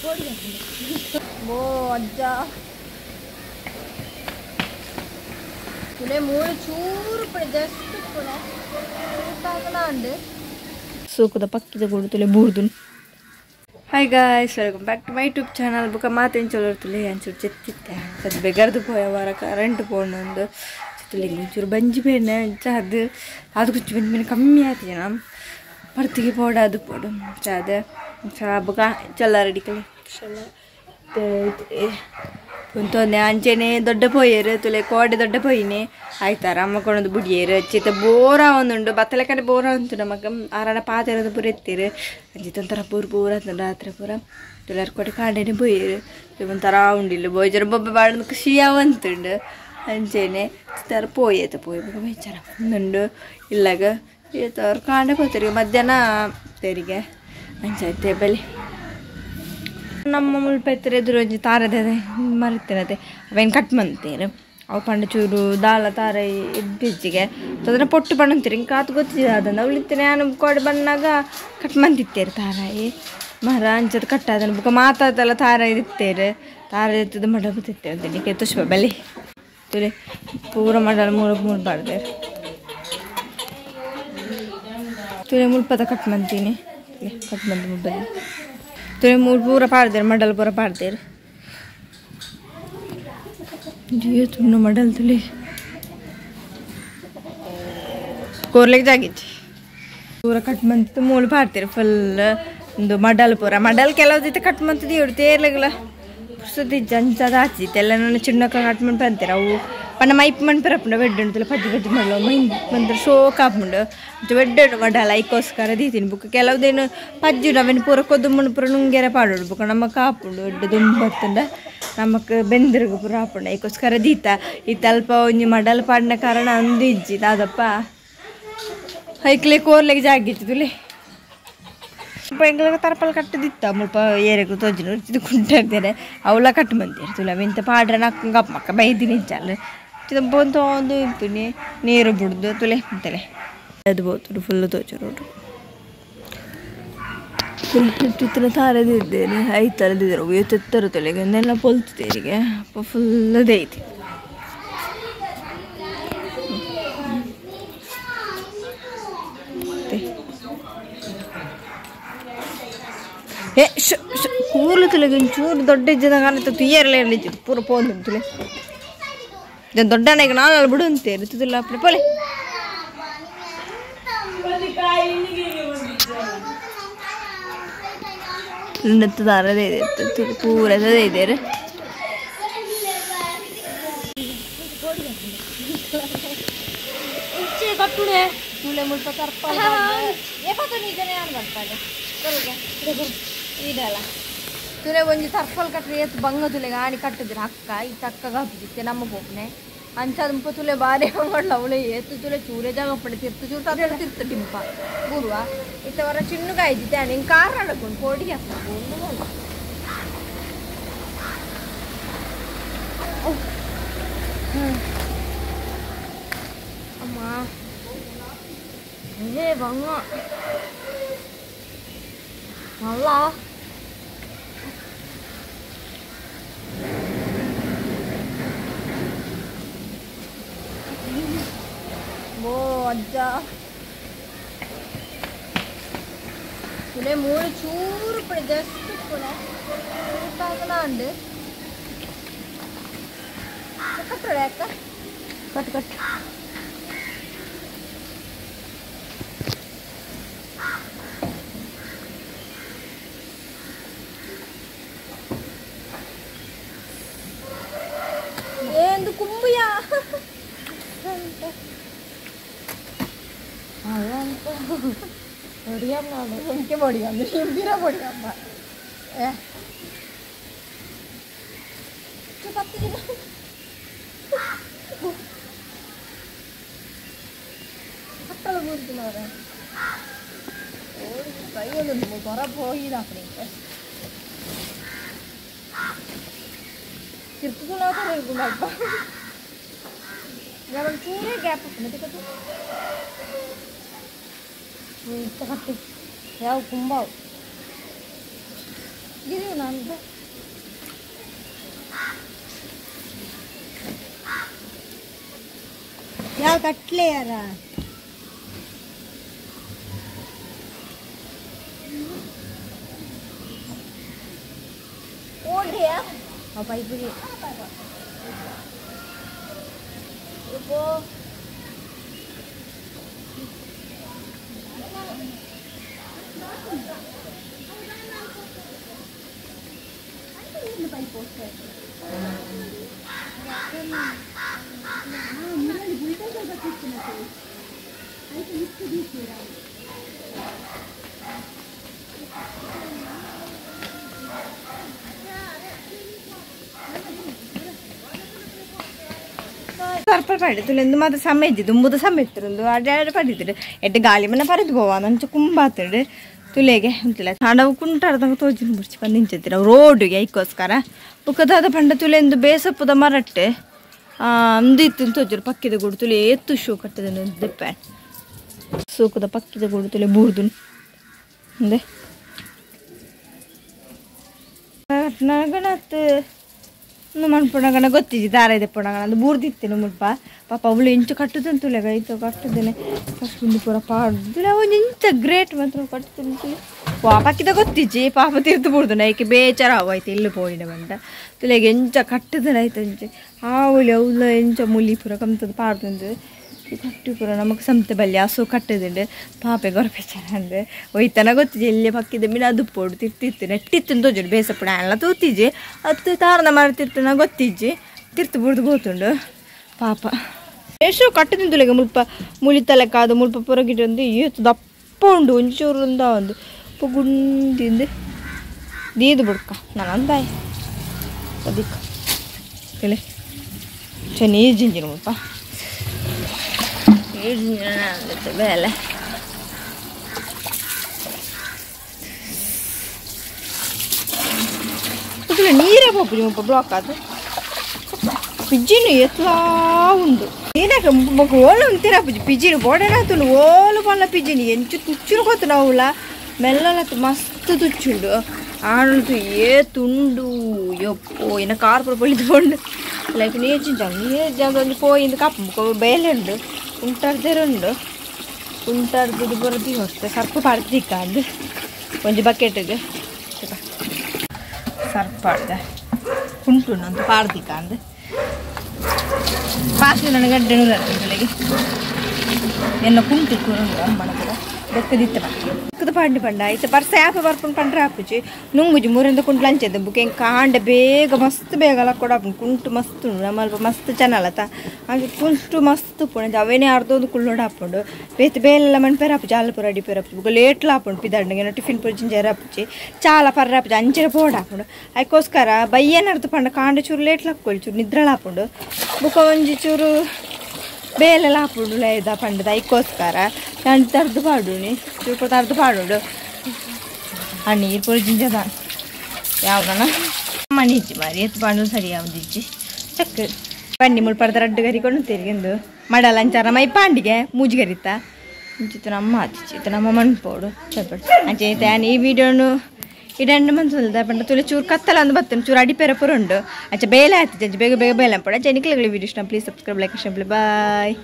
ಬೋ ಅಜ್ಜ ತುಲೆ ಮೂಳು ಚೂರು ಪಡೆ ಜಸ್ಟ್ ಪುಣೆ ಉಂಡು ಸೋಕುದ ಪಕ್ಕಿದ ಗೂಡು ತುಲೆ ಬೂರ್ದು. Hi guys, welcome back to my YouTube channel. ಬುಕ್ಕ ಮಾತೆನ್ ಚಲೋರ್ತುಲೆ ಅಂಚೂರು ಚೆತ್ತಿತ್ತೆ ಅದು ಬೆಗರ್ದು ಪೋಯ ವಾರ ಕರೆಂಟ್ ಪೋಂಡು ಚಿತ್ತುಲೆ ಒಂಚೂರು ಬಂಜಿ ಬೇನೆ ಅದು ಅದು ಕುಚ್ಚು ಬಂಜಿ ಬೇನೆ ಕಮ್ಮಿ ಆಯ್ತು ಜನ ಪರ್ತಿಗೆ ಪೋಡ ಅದು ಪೋಡು ಚಾದ ಬುಕ್ಕ ಚಲ್ಲ ರೆಡಿ ಕಲೆ ಉಂತೊಂದೆ ಅಂಚೆನೆ ದೊಡ್ಡ ಪೋಯರು ತುಲೆ ಕೋಡೆ ದೊಡ್ಡ ಪೋಯಿನೆ ಆಯ್ತಾರ ಅಮ್ಮ ಕೊಣದು ಬುಡಿಯರು ಚಿತ್ತ ಬೋರ ಒಂದುಂಡು ಬತ್ತಲೆ ಕಡೆ ಬೋರ ಉಂಟು ನಮಗ ಆರಣ ಪಾತೆರದ ಪೂರ ಎತ್ತೀರು ಅಂಚಿತ ಒಂಥರ ಪೂರ ಪೂರ ಅಂತುಂಡು ರಾತ್ರಿ ಪೂರ ತುಲಾರ್ ಕೋಟೆ ಕಾಂಡೆನೆ ಪೋಯರು ಒಂಥರ ಉಂಡಿಲ್ಲ ಬೋಜರ ಬೊಬ್ಬೆ ಬಾಡೊಂದು ಖುಷಿ ಅವಂತುಂಡು ಅಂಚೆನೆ ಚಿತ್ತಾರ ಪೋಯೇತ ಪೋಯ್ ಬೊಕ ಬೇಚಾರ ಉಂಡು ಇಲ್ಲಾಗ ಏತವ್ರು ಕಾಂಡೆ ಪೋತರಿಗೆ ಮಧ್ಯಾಹ್ನ ತೆರಿಗೆ ಅಂಚಾಯ್ತೆ ಬಲಿ ನಮ್ಮ ಮುಲ್ಪ ಎತ್ತರ ಎದುರು ಒಂಜಿ ತಾರದೆ ಮರಿತೇನತೆ ಅವೇನು ಕಟ್ ಮಂತೇರು ಅವು ಪಂಡ ಚೂರು ದಾಲ ತಾರೆ ಬೆಜ್ಜಿಗೆ ತೊಂದರೆ ಪೊಟ್ಟು ಪಂಡಂತೀರಿ ಹಿಂಗೆ ಕಾತು ಗೊತ್ತಿದೆ ಅದನ್ನು ಅವಳಿತ್ತೇನೆ ನಾನು ಕೋಡೆ ಬಂದಾಗ ಕಟ್ ಮಂತಿತ್ತೇರು ತಾರಾಯಿ ಮರ ಅಂಚದ ಕಟ್ ಅದನ್ನು ಬುಕ್ಕ ಮಾತಾದಲ್ಲ ತಾರ ಇತ್ತೇರು ತಾರ ಇತ್ತದ ಮಡ ಬತ್ತಿತ್ತೇವೆ ಅಂತೀನಿ ತುಷ್ಪ ಬಲಿ ತುಲೆ ಪೂರ ಮಡಲ ಮೂರು ಮೂರು ಬಾರ್ದೇರು ತುಲೆ ಮುಲ್ಪದ ಕಟ್ ಮಂತೀನಿ ಕಟ್ ಮಂತಿ ಮೊಬೈಲ್ ತುಲೆ ಮೂರು ಪೂರ ಪಾಡ್ದೇರು ಮಡಲ್ ಪೂರ ಪಾಡ್ದೇರು ತುಣ್ಣು ಮಡಲ್ ತುಲೆ ಕೋರ್ಲೆಗ್ ಜಾಗಿಚ್ಚಿ ಪೂರ ಕಟ್ ಮಂತಿತ್ತು ಮೂಲು ಪಾಡ್ತೀರಿ ಫುಲ್ ಒಂದು ಮಡಲ್ ಪೂರ ಮಡಲ್ ಕೆಲವುದಿತ್ತು ಕಟ್ ಮಂತದ್ದು ಇವ್ರು ತೇರ್ಲೆಗಲ ಪುರ್ಸತಿ ಜಂಚದ ಆಚಿತ್ತು ಎಲ್ಲ ನನ್ನ ಚಿನ್ನಕ್ಕ ಕಟ್ ಮಂತ್ ಅಂತೀರ ಅವು ಪಂಡ ಮೈಪ್ ಮನ್ಪರಪ್ಪುಂಡ ಬೆಡ್ ಉಂಟು ಪಜ್ಜಿ ಪಜ್ಜಿ ಮಾಡಲು ಮೈ ಬಂದ್ರೆ ಶೋಕ್ ಆಪುಂಡು ಬೆಡ್ ಮಡಲ ಐಕೋಸ್ಕರ ದೀತೀನಿ ಬುಕ್ ಕೆಲವುದೇನು ಪಜ್ಜು ನಾವೇನು ಪೂರ ಕೊದುಮ್ಮಣ್ಣು ಪೂರ ನುಂಗೆರೆ ಪಾಡೋಡು ಬುಕ್ಕ ನಮ್ಮ ಕಾಪುಂಡು ಎಡ್ಡೆ ದುಂಬತ್ತಂಡ ನಮಕ್ ಬೆಂದ್ರಗು ಪೂರ ಆಪುಂಡು ಐಕೋಸ್ಕರ ದೀತ ಈ ತಲ್ಪ ಒಂಜಿ ಮಡಲ್ ಪಾಡಿನ ಕಾರಣ ಅಂದು ಇಜ್ಜಿ ದಾದಪ್ಪ ಐಕ್ಲೆ ಕೋರ್ಲೆಗೆ ಜಾಗಿತ್ತು ತುಲೆ ಎಂಗ್ಲ ತರಪಲ್ ಕಟ್ಟದಿತ್ತ ಮುಲ್ಪ ಏರೆಗು ತೋಜಿನ ಇದು ಕುಂಟಾಗ್ತೇನೆ ಅವಳ ಕಟ್ಟು ಬಂತೀರಿ ತುಲ ಮೆಂತ ಪಾಡ್ರೆ ನಕ್ಕಂಗಪ್ಪ ಮಕ್ಕ ಬೈದಿನಿ ಚಾಲು ಒಂದು ಇಪ್ಪುನಿ ನೀರು ಬಿಡ್ದು ತುಲೆ ಅಂತಲೆ ಅದು ಬೋತುಡು ಫುಲ್ ತೋಚು ರೋಡು ತುತ್ತಿನ ತಾರದಿದ್ದೇನೆ ಐತರದಿದ್ದರು ಎತ್ತರ ತುಲೆಗೆ ಒಂದೆಲ್ಲ ಪೊಲ್ತುತ್ತೇರಿಗೆ ಅಪ್ಪ ಫುಲ್ ಐತಿ ಏ ಕೂರ್ಲು ತುಲೆಗೆ ಒಂಚೂರು ದೊಡ್ಡ ಇಜ್ಜದ ಕಾಣುತ್ತೆ ತುಯ್ಯರಲ್ಲ ಇರಲಿ ಪೂರ ಪೋಂದು ತುಲೆ ದೊಡ್ಡ ಈಗ ನಾನು ಬಿಡು ಅಂತೇರಿ ತುದಿಲ್ಲ ಅಪ್ಪಣೆ ಪೋಲೆ ದಾರದೇ ಇದೆ ಪೂರ ಇದೆ ರೀ. ತುಲೆ ಒಂಜಿ ತರ್ಫಲ್ ಕಟ್ಟರೆ ಏತ್ ಬಂಗ ತುಲೆಗೆ ಆಣಿ ಕಟ್ಟಿದ್ರೆ ಅಕ್ಕ ಈ ತಕ್ಕ ಕಾಪುದಿತ್ತೆ ನಮ್ಮ ಪೋಪನೆ ಅಂಚಾದ ಮುಪ್ಪ ತುಲೆ ಬಾರಿ ಮಾಡಲ ಅವಳೆ ಏತು ತುಲೆ ಚೂರೆ ಜಾಗ ಪಡೆ ತಿರ್ತು ಚೂರು ತರ್ತ ತಿರ್ತು ಟಿಂಪ ಬೂರ್ವ ಇತ್ತವರ ಚಿಣ್ಣುಗಾಯ್ದಿತ್ತೆ ಹಿಂಗೆ ಕಾರ್ ಅಡಕೊಂಡು ಕೋಡಿ ಅಕ್ಕ ಅಮ್ಮ ಏ ಬಂಗ ಅಲ್ಲ ಬೋ ಅಜ್ಜ ತುಲೆ ಮೂಳು ಚೂರು ಪಡೆ ಜಸ್ಟ್ ಪುಣೆ ಉಂಡು ಕಟ್ಟೋಣ ಅಕ್ಕ ಕಟ್ಟು ಕಟ್ಟು ಏನು ಕುಂಬುಯಾ എനിക്ക് പൊടിയാ ശിബിര പൊടിയാ 10 ದಿನ ಕಟ್ಟಲು ಬೂರ್ತಿನವರ ಕೈಯೊಂದು ಹೊರ ಹೋಗಿದಾಪಣೆ ತಿರ್ತು ಅಲ್ಪ ಚೂರೇ ಗ್ಯಾಪ್ ಮತ್ತೆ ಕಟ್ಟು ಯಾವ ಕುಂಬಾವು. ಯಾವ ಕಟ್ಲೆ ಯಾರ ಓಡ್ರಿಯಾ ಪೈಪುರಿ ಸರ್ಪ ಪಡಿತು ಎಂದು ಮಾತ್ರ ಸಮಯ ಇದ್ದಿದ್ದು ದುಂಬುದ ಸಮಯ ಇತ್ತು ಅಡ್ಡಾಡ ಪಡಿತಿಡು ಎಡ್ಡೆ ಗಾಳಿ ಮನೆ ಪರಿದು ಪೋವ ನಂಚ ಕುಂಬಾತಿಡು ತುಲೆಗೆ ಅಂತಿಲ್ಲ ನಾವು ಕುಂಟಾಡ್ದಂಗೆ ತೋಜಿನ ಮುರ್ಚಿ ಬಂದು ನಿಂಚಿತ್ತಿರ ರೋಡಿಗೆ ಐಕ್ಕೋಸ್ಕರ ಬುಕ್ಕದಾದ ಪಂಡ ತುಲೆಂದು ಬೇಸಪ್ಪದ ಮರಟ್ಟೆ ಅಂದು ಇತ್ತು ತೋಜರು ಪಕ್ಕಿದ ಗೂಡು ತುಲೆ ಏತ್ತು ಶೂ ಕಟ್ಟದ ದೆಪ್ಪ ಸೂಕದ ಪಕ್ಕಿದ ಗೂಡು ತುಲೆ ಬೂರ್ದು ಅಂದೆ ನಗಣತ್ ಮನ್ಪುಣಗಣ ಗೊತ್ತಿದ್ದಿ ದಾರ ಇದೆ ಪುಣಗಣ ಅದು ಬೂರ್ದಿತ್ತೇನೆ ಮುಲ್ಪ ಪಾಪ ಅವಳು ಇಂಚು ಕಟ್ಟುದಂತುಲೆ ಐತು ಕಟ್ಟುದೇನೆ ಫಸ್ಟ್ ಮುಂದೆ ಪೂರ ಪಾಡ್ದು ಅವು ಇಂಚ ಗ್ರೇಟ್ ಮಾತ್ರ ಕಟ್ಟುತ್ತಂತು ಪಾಪಕ್ಕಿದ ಗೊತ್ತಿಜ್ಜಿ ಪಾಪ ತೀರ್ತು ಬೂರ್ದು ನೈಕೆ ಬೇಚಾರ ಆಯ್ತು ಇಲ್ಲಿ ಪೋಯಿನ ಬಂಟ ತುಲೆಗೆ ಎಂಚ ಕಟ್ಟುದನ ಆಯ್ತು ಅಂಚೆ ಆವಳಿ ಅವಳ ಎಂಚ ಮುಲಿ ಪೂರ ಕಮ್ತದ ಪಾಡ್ದು ಕಟ್ಟು ಪೂರ ನಮಗೆ ಸಮತೆ ಬಲ್ಲಿ ಹಸು ಕಟ್ಟದುಂಡು ಪಾಪೆ ಗೊರಪೆಚಾರ ಅಂದೆ ಒಯ್ತನ ಗೊತ್ತಿಜೆ ಎಲ್ಲಿ ಪಕ್ಕಿದ ಮೀನು ಅದು ಪೋಡು ತಿರ್ತಿತ್ತು ನೆಟ್ಟಿತ್ತು ತೋಜುಡು ಬೇಸಪ್ಪುಡ ಎಲ್ಲ ತೂತಿಜೆ ಅದು ತಾರನ ಮರ ಗೊತ್ತಿಜ್ಜಿ ತಿರ್ತು ಬುಡ್ದು ಬೋತುಂಡು ಪಾಪ ಎಷ್ಟು ಕಟ್ಟದಿಂದುಲೆಗೆ ಮುಲ್ಪ ಮುಳಿ ತಲೆಕಾದು ಮುಲ್ಪ ಪೊರಗಿಟ್ಟು ಏತು ದಪ್ಪ ಉಂಡು ಒಂಚೂರು ಒಂದು ಗುಂಡಿಂದು ದೀದು ಬುಡ್ಕ ನಾನು ಅಂದಾಯ ಅದಕ್ಕೆ ಹೇಳಿ ಚೆನ್ನೀರು ಜಿಂಜಿನ ಮುಲ್ಪ ಬೇಲೆ ನೀರೇ ಪೋಪುಜಿ ಮುಲ್ಪ ಬ್ಲಾಕ್ ಅದು ಪಿಜ್ಜಿನು ಎತ್ಲಾ ಉಂಡು ಏನಕ್ಕೆ ಓಲು ಅಂತೀರ ಪಿಜ್ಜಿನು ಬೋಡೇನಾತುಂಡು ಓಲು ಪಲ್ಲ ಪಿಜ್ಜಿನಿ ಎಂಚು ತುಚ್ಚುನು ಗೊತ್ತು ನಾವುಲ ಮೆಲ್ಲಲತ್ತು ಮಸ್ತ್ ತುಚ್ಚುಂಡು ಆಣುತು ಏ ತುಂಡು ಯಪ್ಪೋ ಏನ ಕಾರ್ ಪೂರ ಪೊಳಿದುಕೊಂಡು ಲೈಕ್ ನೀರು ಜಿಂಜಾಂಗ್ ನೀರು ಜಾಗ ಒಂಜಿ ಪೋಯಿಂದು ಕಪ್ಪು ಬೇಲೆ ಉಂಡು ಉಂಟಾರ್ದೇರುಂಡು ಉಂಟಾರ್ದು ಬರೋದು ಹೊಸ್ತೆ ಸರ್ಪ ಪಾಡ್ದಿಕ್ಕ ಅಂದು ಒಂಜಿ ಬಕೆಟ್ಗೆ ಸರ್ಪ ಪಾಡ್ದ ಕುಂಟುಂಡು ಅಂತ ಪಾಡ್ದಿಕ್ಕ ಅಂದು ಪಾಸ್ ನನಗೆ ಗಡ್ಡೆ ಬೆಳಗ್ಗೆ ಎಲ್ಲ ಕುಂಟು ಅಮ್ಮನ ಕೂಡ ಬೆಕ್ಕದಿತ್ತ ಬೆಕ್ಕದ ಪಾಂಡು ಪಂಡ ಆಯ್ತು ಬರ್ಸ ಯಾಪ ಬರ್ಪುಂಡು ಪಂಡ್ರೆ ಆಪುಜಿ ನುಂಗುಜಿ ಮೂರಿಂದ ಕುಂಟು ಲಂಚದ ಬುಕ್ ಕಾಂಡ ಬೇಗ ಮಸ್ತ್ ಬೇಗ ಕೊಡ ಕುಂಟು ಮಸ್ತ್ ಉಂಡು ನಮ್ಮಲ್ಪ ಮಸ್ತ್ ಚೆನ್ನಲತ್ತ ಹಾಗೆ ಕುಂಟು ಮಸ್ತ್ ಉಪ್ಪುಂಡು ಅವೇನೇ ಅರ್ಧೊಂದು ಕುಳ್ಳೋಡು ಹಾಪುಂಡು ಬೇತೆ ಬೇಲೆಲ್ಲ ಮಣ್ಪೇರ ಆಪುಜಿ ಅಲ್ಲ ಪೂರ ಅಡಿಪೇರ ಆಪುಜಿ ಬುಕ್ಕ ಲೇಟ್ಲ ಹಾಪುಂಡು ಪಿದಾಂಡಿಗೆ ಟಿಫಿನ್ ಪೂರ ಜಿಂಜರ ಆಪುಜಿ ಚಾಲ ಪರ್ರ ಆಪುಜಿ ಅಂಚೆರ ಪೋಡ ಹಾಪುಂಡು ಅದಕ್ಕೋಸ್ಕರ ಬಯ್ಯನರ್ದು ಪಂಡ ಕಾಂಡ ಚೂರು ಲೇಟ್ಲ ಹಾಕೊಳ್ಳಿ ಚೂರು ನಿದ್ರಳ ಹಾಪುಂಡು ಬುಕ್ಕ ಒಂಜಿ ಚೂರು ಬೇಲೆಲ್ಲ ಹಾಪುಂಡು ಲೇದ ಪಂಡದ ಐಕ್ಕೋಸ್ಕರ ನಾನು ತರ್ದು ಪಾಡುನಿ ಚೂರು ತರ್ದು ಪಾಡುಂಡು ಆ ನೀರು ಪೂರ ಜಿಂಜದ ಯಾವ್ದನ ಮಣಿಜ್ಜಿ ಮಾರಿ ಎತ್ತು ಪಾಂಡು ಸರಿ ಯಾವ್ದಿಜ್ಜಿ ಚಕ್ ಬನ್ನಿ ಮುಳ್ಪಡ್ದ ರಡ್ಡು ಗರಿಕೊಂಡು ತಿರುಗಿಂದು ಮಡಲ ಅಂಚಾರ ಮೈ ಪಾಂಡಿಗೆ ಮೂಜಿ ಗರಿತ ಇಂಚಿತ್ತು ನಮ್ಮ ಆಚಿತ್ತು ನಮ್ಮ ಮಣ್ಪೋಡು ಚಪ್ಪಡು ಅಂಚೆ ಈ ವಿಡಿಯೋನು ಇಡಂಡು ಮನ್ಸಲ್ದ ಪಂಡ ತುಲೆ ಚೂರು ಕತ್ತಲ ಅಂದು ಬತ್ತನು ಚೂರು ಅಡಿಪೇರ ಪೂರ ಉಂಡು ಅಂಚೆ ಬೇಲೆ ಆಯ್ತು ಅಂಚೆ ಬೇಗ ಬೇಗ ಬೇಲೆ ಅಂಪಡ ಅಂಚೆ ನಿಕ್ಲೆಗಳು ವಿಡಿಯೋ ಇಷ್ಟ please subscribe like ಇಷ್ಟ ಬಾಯ್.